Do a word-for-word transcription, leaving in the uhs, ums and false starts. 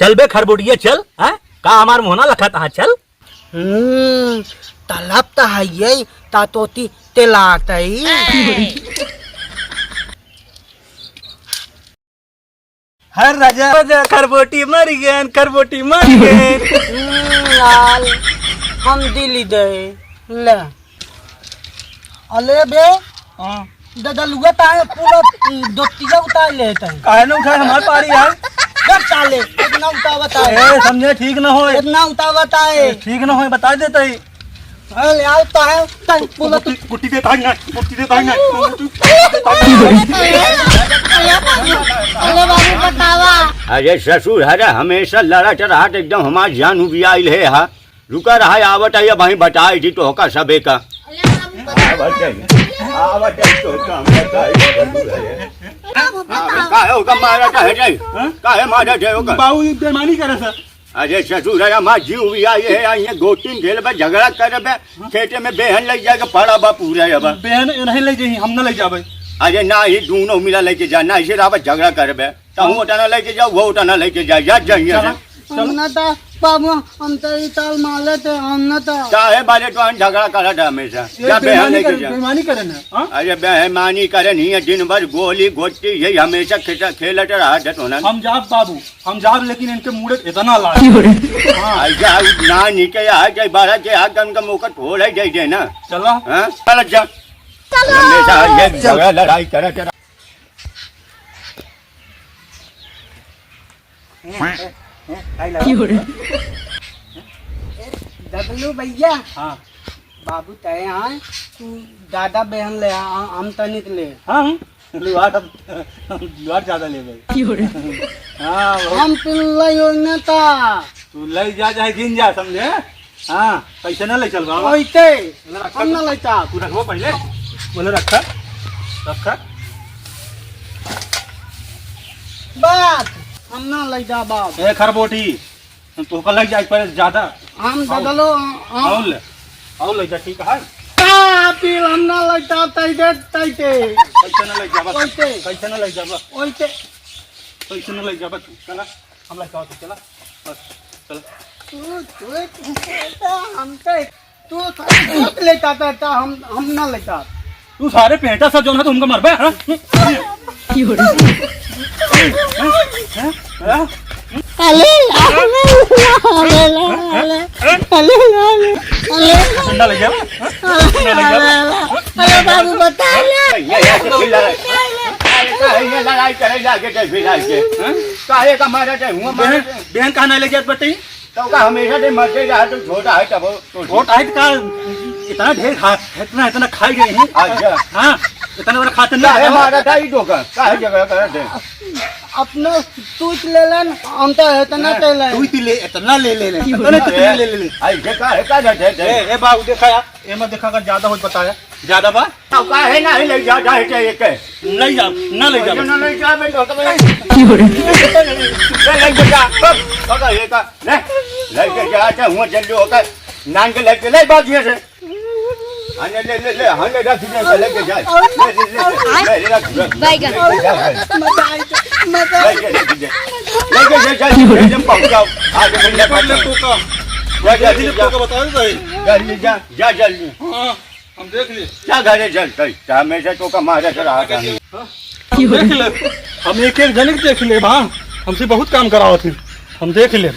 चल बे खरबोटिया, चल, हाँ? का हमार मोहना लखत हा, चल। हम्म, तलब त हइये, ता तोती तेलातई। हर राजा, राजा, खरबोटी मर गयन, खरबोटी मर गयन। हम्म, लाल, हम दिली दे, ले। अले बे, हाँ। ददलुआ ताहे पूरा, ई, दोतिया उतार लेत है। काहे न उठाए हमार पारी यार? जब साले, इतना उतावत है। ए, समझे, ठीक न होए। इतना उतावत है। ए, ठीक न होए, बता देते ही। अरे यार, ताहे, ताहे पूरा कुट्टी, कुट्टी दे, ताहे ना, कुट्टी दे, ताहे ना। अरे बाबू, बतावा। अरे ससुर, अरे हमेशा लड़त रहत, एकदम हमार जान उबियाइल है, हा। रुका रहा, आवत है, अब वहीं बताई दी तोहका सबे का। आवत है, आवत है, तोहका हम बताई दी। काहे ओका मारा, काहे जाई? हाँ? काहे मारा जाई ओका? बाबू, ई बेईमानी करे सर। अरे ससुर, अरे हमार जीव भी आई है, आई है, गोटिन खेल बा, झगड़ा करे बे, खेते में बेहन लग जाएगा, पड़ा बा पूरा अब। बेहन नहीं ले जाई, हम ना ले जाबे। अरे ना, ही दोनों मिला लेके जा, ना इसे रहा बा, झगड़ा करे बे। तहूँ उठाना लेके जाओ, वो उठाना लेके जाए, जा, जा यहाँ से। चला, चला। हम ना था, बाबू, हम तो ई ताल माले थे, हम ना था। काहे बारे तो हम झगड़ा करत है हमेशा? ये जा, बेहन बेईमानी लेके करे, जा। बेईमानी करे ना, हाँ? अरे, बेईमानी करे नहीं है, दिन भर गोली, गोटी, यही हमेशा खेलत, खेलत रहत है तो ना। हम जाब बाबू, हम जाब, लेकिन इनके मुड़े इतना लाग। हाँ। आ जा, ना निके आ जाए, बारह के आ, कम कम ओकर फोड़ है, जाए, जाए ना। चला। हाँ? चल जा। चलो। हमेशा ये झगड़ा, लड़ाई करत रहत। ए, ए, ए, आई लगा। क्यों रे? ए, ददलू भैया। हाँ। बाबू तय आए, तू ज्यादा बेहन ले आ, आ, हम तनिक ले। हाँ, हाँ। लुआर हम, लुआर ज्यादा ले भाई। क्यों रे? हाँ, बहुत। हम पिल्ला योजना था। तू ले जा, चाहे गिन जा, समझे? हाँ, पैसे ना ले चल बाबा। ओइते, बोले रखा हम ना तू। लेता। तू रखबो पहले। बोले रखा, रखा। बात, हम ना लेता बाप। ए खरबोटी, हम तोहका लग जाए पर ज्यादा। हम आओ। ददलो, हम और ले, और ले जा, ठीक है। का बिल हम ना लेता, तैते, तैते। पैसे ना ले जाबा। ओइते। पैसे ना ले जाबा। ओइते। पैसे ना ले जाबा तू, चला। हम लग जाओ, चला, बस, चला। तू, तू, तू, हम तो, तू, तू लेता था, था, हम, हम ना लेता। तू सारे पेंटा सब जौन है, तो उनका मरबे, हाँ? क्यों रे? हाँ? हाँ? अले, अले, अले, अले, अले, अले, अले, अले। डंडा ले जाओ, हाँ? डंडा ले जाओ। अरे बाबू, बता ले। ये, ये, ये, ये, ये, ये लड़ाई करे जाके, जय फिर आके, हाँ? काहे का मारा जाए, हुआ मारा बहन, जाए। बहन कहाँ ना ले जात बताई? तो का हमेशा से मरते जा, तो छोटा है तब, तो छोटा है तो का, इतना ढेर खा, इतना, इतना खाई गए हैं। अच्छा। हाँ, इतना बड़ा खाते नहीं काहे था। मारा था ई तो का, काहे झगड़ा करत है? अपना तू ले लेन, हम तो इतना हाँ, तेल है। तू ही ले, इतना ले ले ले, इतना ले, इतना ले ले ले। ऐसे काहे का रहते थे? ए, ए बाबू देखा यार, एमा देखा, अगर ज्यादा होत बताया, ज्यादा बा? अब काहे नाही लइ जा, जाए के एक? लइ जा, ना लइ जा। ना लइ जा, मैं तो, तो मैं क्यों रे? ले, ले जा, अब, पकड़ ये का, ले, ले के जा, जा, हुआ जल्दी होकर, नान के लेके, ले, बाबू, ये से। हाँ, ले, ले, ले, ले, हाँ, ले, रख, ले, ले, लेके जा। ले, ले, ले, ले, ले, रख, रख, बैगन। लेके जा, ले। लेके, लेके जा, लेके जा, जा, जा, जा, पहुँचाओ। आगे फिर ले, पकड़ ले, पहुँचाओ। टोका। जा, जा, देख ले, जा। टोका बता दे भाई। जा, ले, जा, जा, जल्दी। हाँ। हम देख ले। जा घरे चल, चल, हमेशा तो का मारे से रहा था। हाँ? हम देख ले, हम एक एक जने के देख ले, हाँ, हमसे बहुत काम करावत है, हम देख ले।